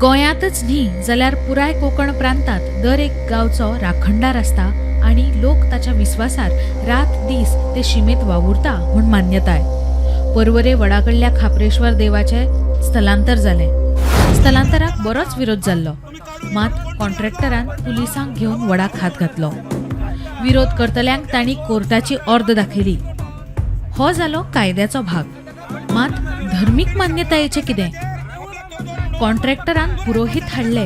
गोंयांतच न्ही जाल्यार पुराय कोंकण प्रांतांत दर एक गांवचो राखणदार आसता आनी लोक ताच्या विस्वासार रात दीस ते शिमेंत वावुरता म्हूण मान्यताय. पर्वरे वडा कडल्या खाप्रेश्वर देवाचें स्थलांतर जालें. स्थलांतराक बरोच विरोध जाल्लो, मात कॉन्ट्रॅक्टरान पुलिसांक घेवन वडाक हात घातलो. विरोध करतल्यांक तांणी कोर्टाची ऑर्द दाखयली. हो जालो कायद्याचो भाग, मात धर्मीक मान्यतायेचें कितें? कॉन्ट्रॅक्टरान पुरोहीत हाडले,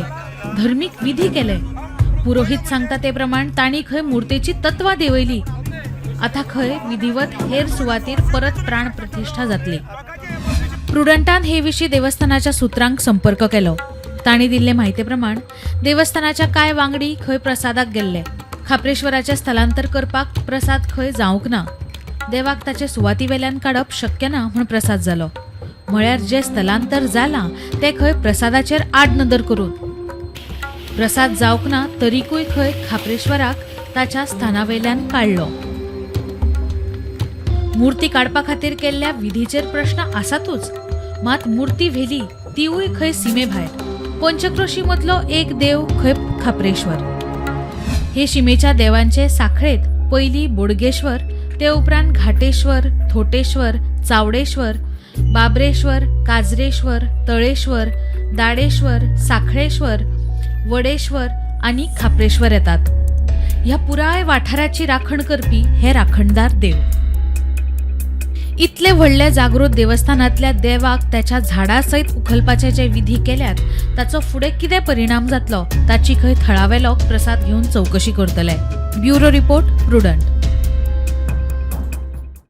धर्मीक विधी केले. पुरोहीत सांगता ते प्रमाण तांणी खंय मुर्तेची तत्वां देंवयली. आतां खंय विधिवत हेर सुवातीर परत प्राण प्रतिश्ठा जातली. प्रुडंटान हे विशीं देवस्थानाच्या सुत्रांक संपर्क केलो. तांणी दिल्ले म्हायती प्रमाण देवस्थानाच्या कांय वांगडी खंय प्रसादाक गेल्ले. खाप्रेश्वराचें स्थलांतर करपाक प्रसाद खंय जावंक ना. देवाक ताचे सुवाती वेल्यान काडप शक्य ना म्हूण प्रसाद जालो. म्हळ्यार जें स्थलांतर जालां तें खंय प्रसादाचेर आड नदर करून. प्रसाद जावंक ना तरीकूय खंय खाप्रेश्वराक ताच्या स्थाना वयल्यान काडलो. मूर्ती काडपा खातीर केल्ल्या विधीचेर प्रश्न आसातूच, मात मूर्ती व्हेली तिवूय खंय सिमे भायर. पंचक्रोशी मदलो एक देव खंय खाप्रेश्वर. हे शिमेच्या देवांचे साखळेत पयलीं बोडगेश्वर, ते उपरांत घाटेश्वर, थोटेश्वर, चावडेश्वर, बाबरेश्वर, काजरेश्वर, तळेश्वर, दाडेश्वर, साखळेश्वर, वडेश्वर आनी खाप्रेश्वर येतात. ह्या पुराय वाठाराची राखण करपी हे राखणदार देव. इतले व्हडल्या जागृत देवस्थानांतल्या देवाक त्याच्या झाडा सयत उखलपाचे जे विधी केल्यात ताचो फुडें कितें परिणाम जातलो ताची खंय थळावे लोक प्रसाद घेवन चवकशी करतले. Bureau report, Prudent.